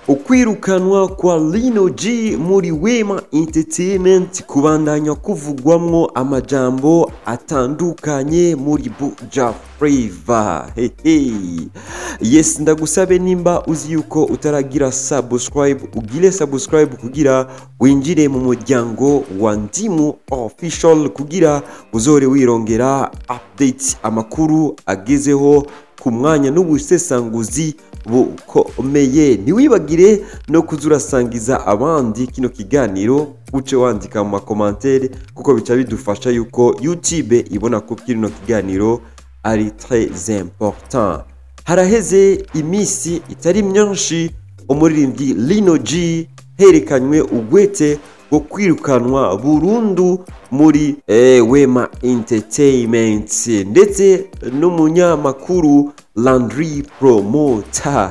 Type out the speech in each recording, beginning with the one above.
Ukwirukanwa kwa Lino G muri Wema Entertainment kubandanya kuvugwamwo amajambo atandukanye muri Buja Flava. Hey, hey. Yes, ndagusabe nimba uzi yuko utaragira subscribe, ugire subscribe kugira winjire mu muryango wa Ndimu Official, kugira uzore wirongera updates, amakuru agezeho ku mwanya n'ubusesanguzi bukomeye. Ntiwibagire no kuzurasangiza abandi kino kiganiro, uce wandika mu ma commentaires, kuko bica bidufasha yuko YouTube ibona ko kino kiganiro ari très important. Haraheze iminsi itari myinshi umuririmbyi Lino G herekanywe ugwete rwo kwirukanwa burundu muri Wema Entertainment, ndetse n'umunyamakuru Landry Promoter.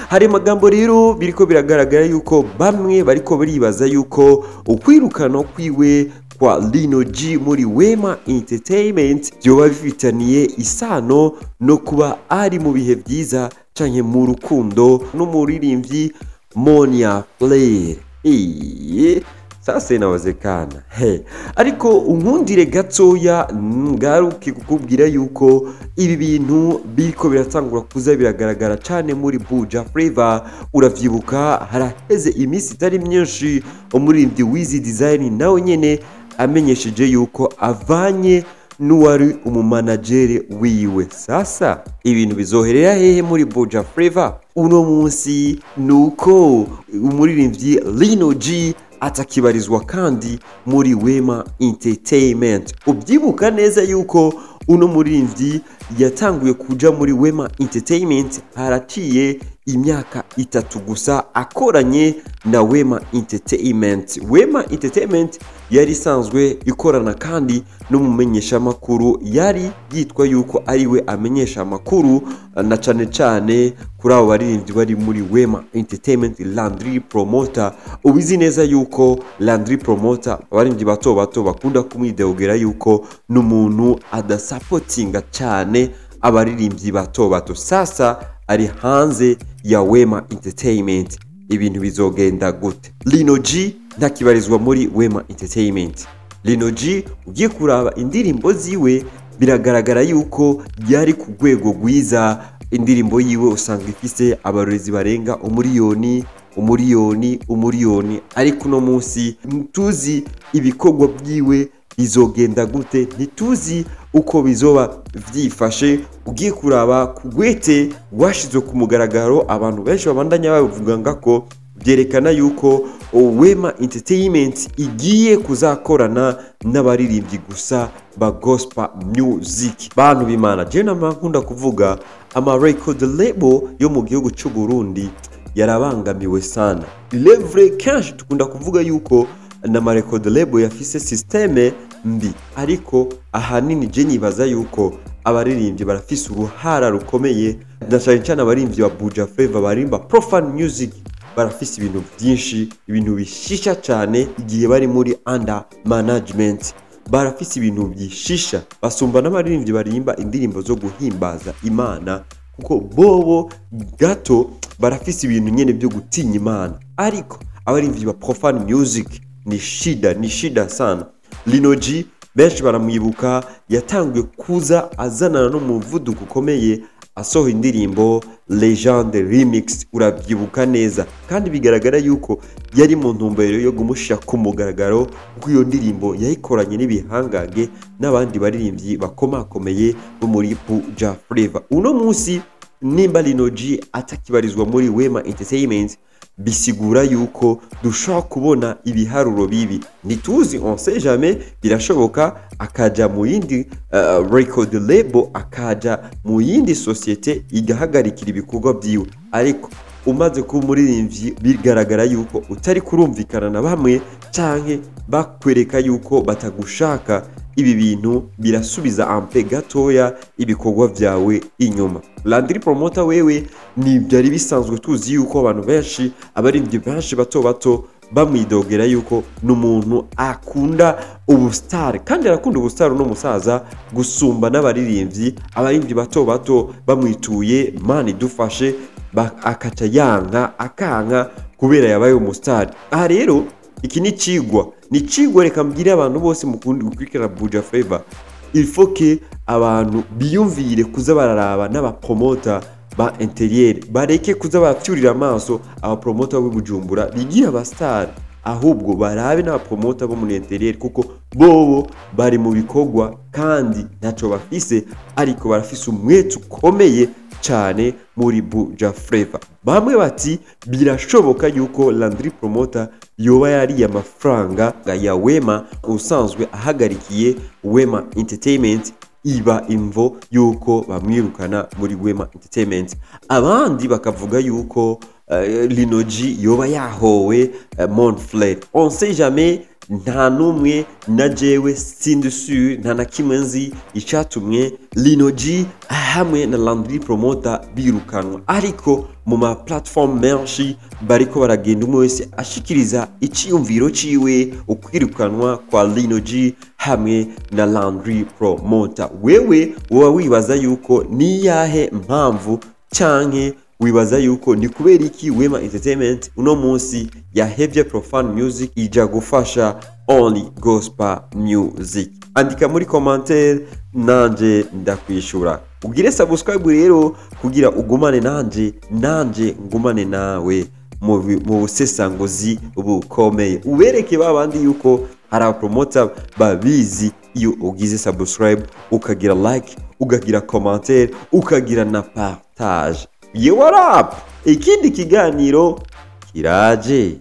Hari amagambo rero biriko biragaragara yuko bamwe bariko baribaza yuko ukwirukanwa kwiwe kwa Lino G muri Wema Entertainment byoba bifitaniye isano no kuba ari mu bihe byiza canke mu rukundo n'umuririmbyi Monia Fleur. Iye, sasa inawezekana. Hey. Ariko unkundire gatoya ngaruke kukubwira yuko ibi bintu biriko biratangura kuza biragaragara cane muri Buja Flava. Uravyibuka haraheze iminsi itari myinshi umuririmbyi Wiz Design nawe nyene amenyesheje yuko avanye n'uwari umumanagere wiwe. Sasa ibintu bizoherera hehe muri Buja Flava? Uno munsi nuko umuririmbyi Lino G atakibarizwa kandi muri Wema Entertainment. Ubyibuka neza yuko uno muririmbyi yatanguye kuja muri Wema Entertainment haraciye imyaka 3 gusa akoranye na Wema Entertainment. Wema Entertainment yari isanzwe ikorana kandi n'umumenyeshamakuru yari yitwa yuko ariwe amenyesha amakuru na cane cane kuri abo baririmbyi bari muri Wema Entertainment, Landry Promoter. Ubizi neza yuko Landry Promoter abaririmbyi bato bato bakunda kumwidegera yuko n'umuntu adasapotinga cane abaririmbyi bato bato. Sasa ari hanze ya Wema Entertainment, ibintu bizogenda gute? Lino G ntakibarizwa muri Wema Entertainment. Lino G ugiye kuraba indirimbo ziwe biragaragara yuko yari ku rwego rwiza. Indirimbo yiwe usanga ifise abarorezi barenga umuriyoni, umuriyoni, umuriyoni, ariko uno munsi ntituzi ibikorwa byiwe bizogenda gute, ntituzi uko bizoba vyifashe. Ugiye kuraba ku gwete rwashizwe ku mugaragaro, abantu benshi babandanya babivuga ngako byerekana yuko Wema Entertainment igiye kuzakorana n'abaririmbyi gusa ba gospel music. Bantu b'Imana, je nama nkunda kuvuga ama record label yo mu gihugu cy'u Burundi yarabangamiwe sana. Levre kenshi tukunda kuvuga yuko n'ama record label yafise système mbi, ariko ahanini je nibaza yuko abaririmbyi barafise uruhara rukomeye, na cyane cyane abaririmbyi ba Buja Flava barimba profane music barafise ibintu byinshi, ibintu bishisha cyane igihe bari muri under management. Barafise ibintu byishisha basumba n'abaririmbyi barimba indirimbo zo guhimbaza Imana, kuko bobo gato barafise ibintu nyene byo gutinya Imana. Ariko abaririmbyi ba profane music ni shida, ni shida sana. Lino G benshi baramwibuka, yatanguye kuza azanana n'umuvuduko ukomeye asohoye indirimbo Legende Remix, urabyibuka neza, kandi bigaragara yuko yari mu ntumbero yo gumushyira ku mugaragaro, kuko iyo ndirimbo yayikoranye n'ibihangange n'abandi baririmbyi bakomakomeye bo muri Buja Flava. Uno munsi nimba Lino G atakibarizwa muri Wema Entertainment, bisigura yuko dushobora kubona ibiharuro bibi. Ntituzi, on sait jamais, birashoboka akaja mu yindi record label, akaja mu yindi société igahagarikira ibikorwa byiwe. Ariko umaze kuba umuririmbyi bigaragara yuko utari kurumvikana na bamwe canke bakwereka yuko batagushaka, ibi bintu birasubiza ampe gatoya ibikorwa vyawe inyuma. Landry Promoter wewe ni byari bisanzwe tuzi yuko abantu benshi, abaririmbyi benshi bato bato bamwidogera yuko n'umuntu akunda ubustar, kandi arakunda ubustar uno musaza gusumba n'abaririmbyi. Abaririmbyi bato bato bamwituye mani dufashe, Akaca yanka, akanka kubera yabaye umustar. Aha rero iki ni cigwa, ni cigwa. Reka mbwire abantu bose mukundi gukurikira Buja Flavor, il faut que abantu biyumvire kuza bararaba n'abapromota ba intérieur, bareke kuza barapfyurira amaso abapromota b'i Bujumbura bigira abastar, ahubwo barabe n'abapromota bo muri intérieur, kuko bobo bari mu bikorwa kandi ntaco bafise, ariko barafise umwete ukomeye cyane muri Buja Flavor. Bamwe bati birashoboka yuko Landry Promoter yoba yariye amafaranga ya Wema usanzwe ahagarikiye Wema Entertainment, iba imvo yuko bamwirukana muri Wema Entertainment. Abandi bakavuga yuko Lino G yoba yahowe Monflet. On sait jamais, nta n'umwe na jewe sindi sûr, nta na kimwe nzi icatumwe Lino G hamwe na Landry Promoter birukanwa, ariko mu ma platform menshi bariko baragenda umwe wese ashikiriza iciyumviro ciwe ukwirukanwa kwa Lino G hamwe na Landry Promoter. Wewe woba wibaza yuko niyahe mpamvu, canke wibaza yuko ni kubera iki Wema Entertainment uno munsi yahevye Profane Music ija gufasha only gospel music? Andika muri commentaire, nanje ndakwishura. Ugire subscribe rero kugira ugumane nanje, nanje ngumane nawe mu busesanguzi bukomeye, ubereke babandi yuko hari abapromota babizi. Iyo ugize subscribe, ukagira like, ukagira commentaire, ukagira na partage, ye, what up! Ikindi kiganiro kiraje.